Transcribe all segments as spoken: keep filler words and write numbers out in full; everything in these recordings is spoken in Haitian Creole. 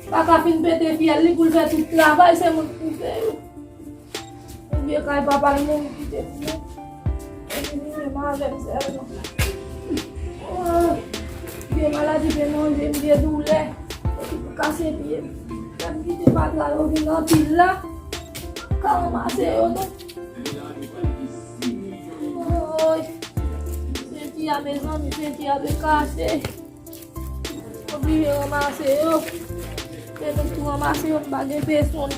Pa ka fin pete fyèl li pou l fè tout travay, se moun ki fè yo. Vye kay papa l mouri kite pou mwen. Epi li menm avè m sèlman. Ah, vye maladi vye manje m, vye doulè. Epi pou kase pye m. Gad kite fatra yo vin anpil la. Ka ranmase yo non. Woy. Senti a mezanmi, senti a te kase. Oblije ranmase yo. Lè nou tou ranmase yo, m pa gen pèsonn.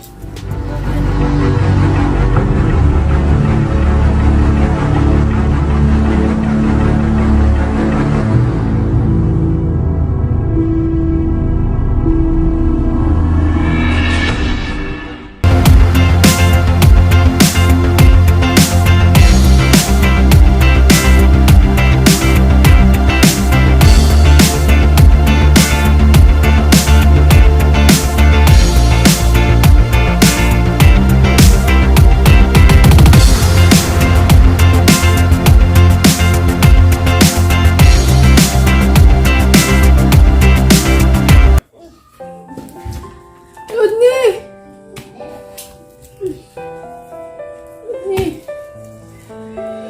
Rodney! Rodney!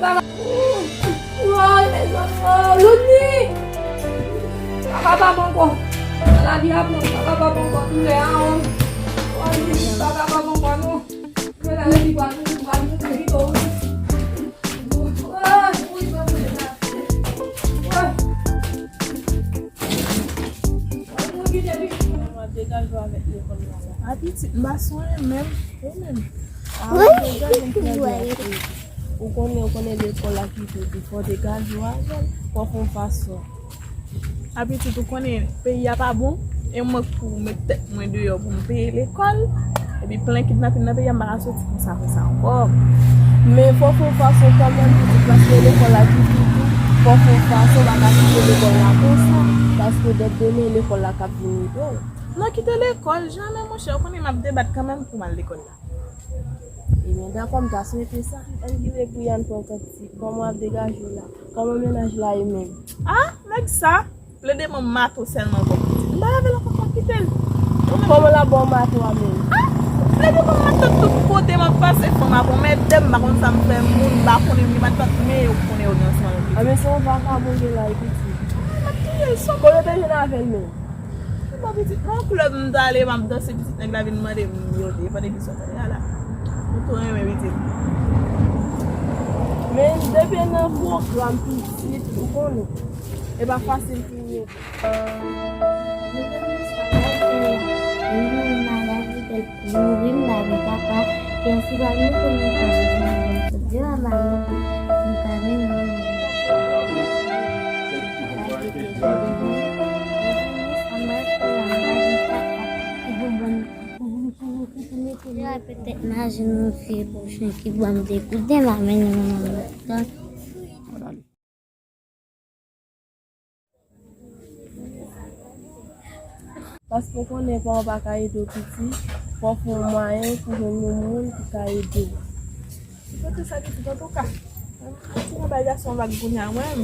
Papa! Woy, mezanmi, woy, Rodney! Papa pa bon ankò. Maladi a pran, papa pa bon ankò. Doulè a, woy. Woy, papa pa bon ankò, non. Mwen la, li pral, li pral, li pral, li pral. Woy, woy, mwen la. Woy. Mwen degaje avèk lekòl la. A pitit, m pa sonje menm. Ou menm? A, m degaje m trè byen. Ou konnen, ou konnen lekòl la ki tou di, fò w degaje w avè l, fò w fè yon fason. A pitit, ou konnen peyi a pa bon, e mwen k pou met tèt mwen deyò pou m peye lekòl. Epi plen kidnapin nan peyi a, m pa ka soti konsa, konsa ankò. Men fò w fè yon fason kanmenm, pitit, paske lekòl la ki tou tou, fò w fè yon fason, w pa ka kite lekòl la konsa, paske dèt demen, lekòl la k ap vin ede w. Non, kite lekòl, jamè, monchè, ou konnen m ap debat kanmenm pou m al lekòl la. Ebyen, dakò, m ta swete sa. Ann kite pou Yann pran kòb ti. Kòman w ap degaje w la? Kòman mennaj la ye menm? Ah, nèg sa! Plede m mato sèlman ankò. M pa lave l ankò, m ap kite l. Kòman l ap ba w mato a menm? Ah! Plede m mato tout kote m ap pase, fanm ap anmède m, m pa konn sa m fè, moun m pa konnen, m pa t men yo konnen yo gen ansanm avèk pitit. Ah, men se yon vakabon gen la, pitit. Ah, m ap touye l, sòt. Kote w te jwenn avè l menm? Bon, pitit, nan klèb m t ale, m ap danse, pitit nèg la vin mande m yo, e pa de ki sòt ale a la. Nou tou renmen pitit. Men depi nan pwogram pitit, ou konnen, e pa fasil pou yo. Mouri m pa gen papa, kiyès ki pral moute mwen pa bezwen mwen sot devan ba mwen pou m ka vin mwen. Petèt maji nou fye pwochen ki ban m de kouden la, men nou nan tan. Paske w konnen pa w pa ka ede w piti, fò w fè yon mwayen pou jwenn yon moun ki ka ede w. Kote sa ki tout antouka. Ti nan bay gason vag kounye a mwen.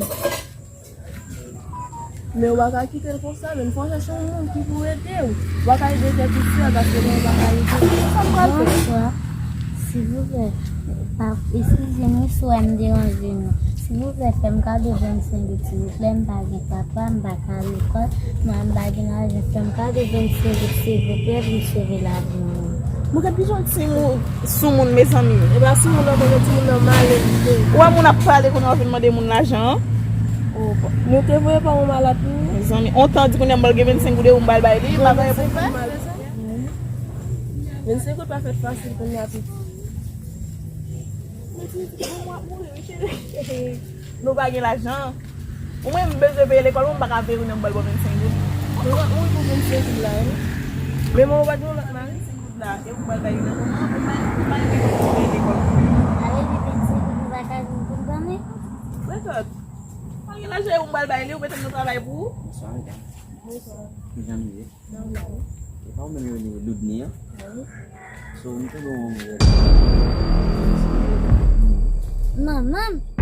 Men w pa ka kite l konsa, men fò w chèche yon moun ki pou ede w. W pa ka ede tèt ou sèl, paske men w pa ka ede. Sa m pral fè? Bonswa. Silvouplè, pa, eskize m wi si w wè m deranje nou. Silvouplè, fè m kado vennsenk goud, silvouplè, m pa gen papa, m pa ka lekòl, mwen m pa gen lajan, fè m kado vennsenk goud, silvouplè, pou m sove lavi mwen. Mwen gen pijan timoun. Soumoun, mezanmi. E pa soumoun nan konnen timoun nan malè li ye. Ou wè moun ap pale kounye a w vin mande moun lajan an? Oh, nou te voye pa yon malad pou ou? Mezanmi, on tan di kounye a m pral gen vennsenk goud epi m pral bay li, m pa gen pou fè. Vennsenk goud pa fèt fasil kounye a piti. Mezanmi, bon, mwen ap mouri, wi, cheri. Nou pa gen lajan. Ou mwen m bezwen peye lekòl mwen, m pa ka peye kounye a m pral ba w vennsenk goud. Mwen pa mouri pou vennsenk goud la, wi. Men mwen pa t gen yon lòt mari. Vennsenk goud la, e ou pral bay youn nan moman, ou pa, ou pa gen pou peye lekòl. Ale di vennsenk goud, ou pa ka vin pou m ban mwen. Mwen sòt. Pa gen lajan, e ou m pral bay li, ou mete m nan travay pou ou. Bonswa, medam. Bonswa. Kijan nou ye? Nòmal. E pa ou menm yo rele Loudni an? Wi. So, m tande yon nouvèl. Manman m!